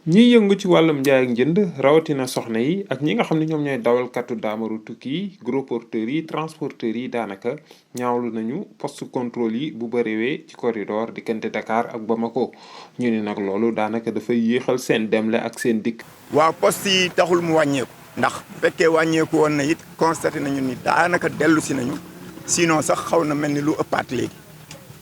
ñiy yëngu ci wàllum njaay ak njënd rawatina soxna yi ak ñi nga xam ne ñoom ñooy dawalkatu daamaru tukki yi gros porteurs yi transporteurs yi daanaka ñaawlu nañu poste contrôle yi bu bëriwee ci corridor diggante Dakar ak Bamako ñu ne nag loolu daanaka dafay yéexal seen demle ak seen dikk. waaw poste yi taxul mu wàññeeku. ndax bu fekkee wàññeeku woon na it constaté nañu ni daanaka dellu si nañu sinon sax xaw na mel ni lu ëppaat léegi.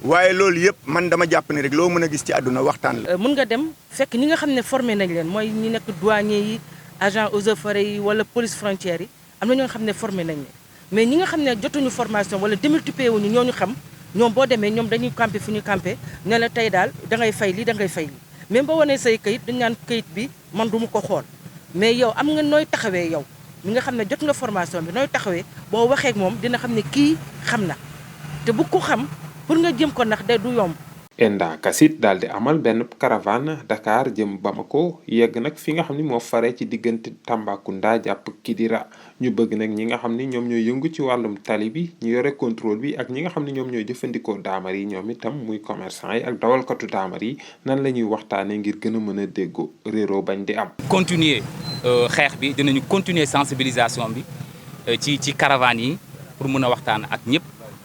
waaye loolu yëpp man dama jàpp ni rek loo mën a gis ci àdduna waxtaan la. mën nga dem fekk ñi nga xam ne formé nañ leen mooy ñi nekk douanier yi agent eaux et forêts yi wala police frontière yi am na ñoo xam ne formé nañ leen mais ñi nga xam ne jotuñu formation wala démultiplié wuñu ñooñu xam ñoom boo demee ñoom dañuy campé fu ñu campé ne la tey daal da ngay fay lii da ngay fay lii même boo wanee say kayit dañ naan kayit bi man du ma ko xool mais yow am nga nooy taxawee yow mi nga xam ne jot nga formation bi nooy taxawee boo waxee ak moom dina xam ne kii xam na te bu ko xam pour nga jëm ko ndax de du yomb. ENDA CACID daal di amal benn caravane Dakar jëm Bamako yegg nag fi nga xam ni moo fare ci diggante Tambacounda jàpp Kidira ñu bëgg nag ñi nga xam ni ñoom ñooy yëngu ci wàllum tali bi ñu yore contrôle bi ak ñi nga xam ni ñoom ñooy jëfandikoo daamar yi ñoom itam muy commerçant yi ak dawalkatu daamar yi nan la ñuy waxtaanee ngir gën a mën a déggoo réeroo bañ di am. continuer xeex bi dinañu continuer sensibilisation bi ci caravane yi pour mën a waxtaan ak ñëpp.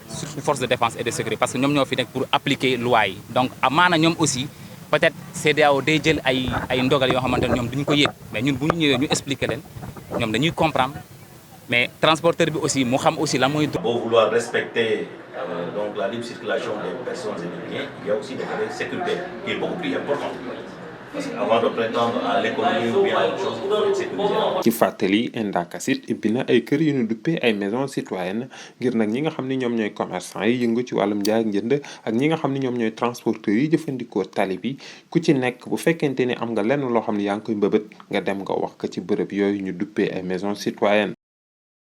surtout force de défense et de sécurité parce que ñoom ñoo fi nekk pour appliquer loi yi donc amaana ñoom aussi peut-être CEDEAO day jël ay ndogal yoo xamante ne ñoom duñ ko yëg mais ñun bu ñu ñëwee ñu expliquer leen ñoom dañuy comprendre mais transporteur bi aussi mu xam aussi lan mooy. Pour vouloir respecter donc la libre circulation des personnes et des biens, il y a aussi des volet sécuritaire qui est beaucoup plus important. Parce qu'avant de prétendre à l'économie ou bien à autre chose, il faut être sécurisé. ci fàttali ENDA CACID ibbi na ay kër yu ñu duppee ay maisons citoyennes ngir nag ñi nga xam ni ñoom ñooy commerçant yi yëngu ci wàllum njaay ak njënd ak ñi nga xam ni ñoom ñooy transporteurs yi jëfandikoo tali bi ku ci nekk bu fekkente ni am nga lenn loo xam ne yaa ngi koy mbëbët nga dem nga wax ko ci bërëb yooyu ñu duppee ay maisons citoyennes.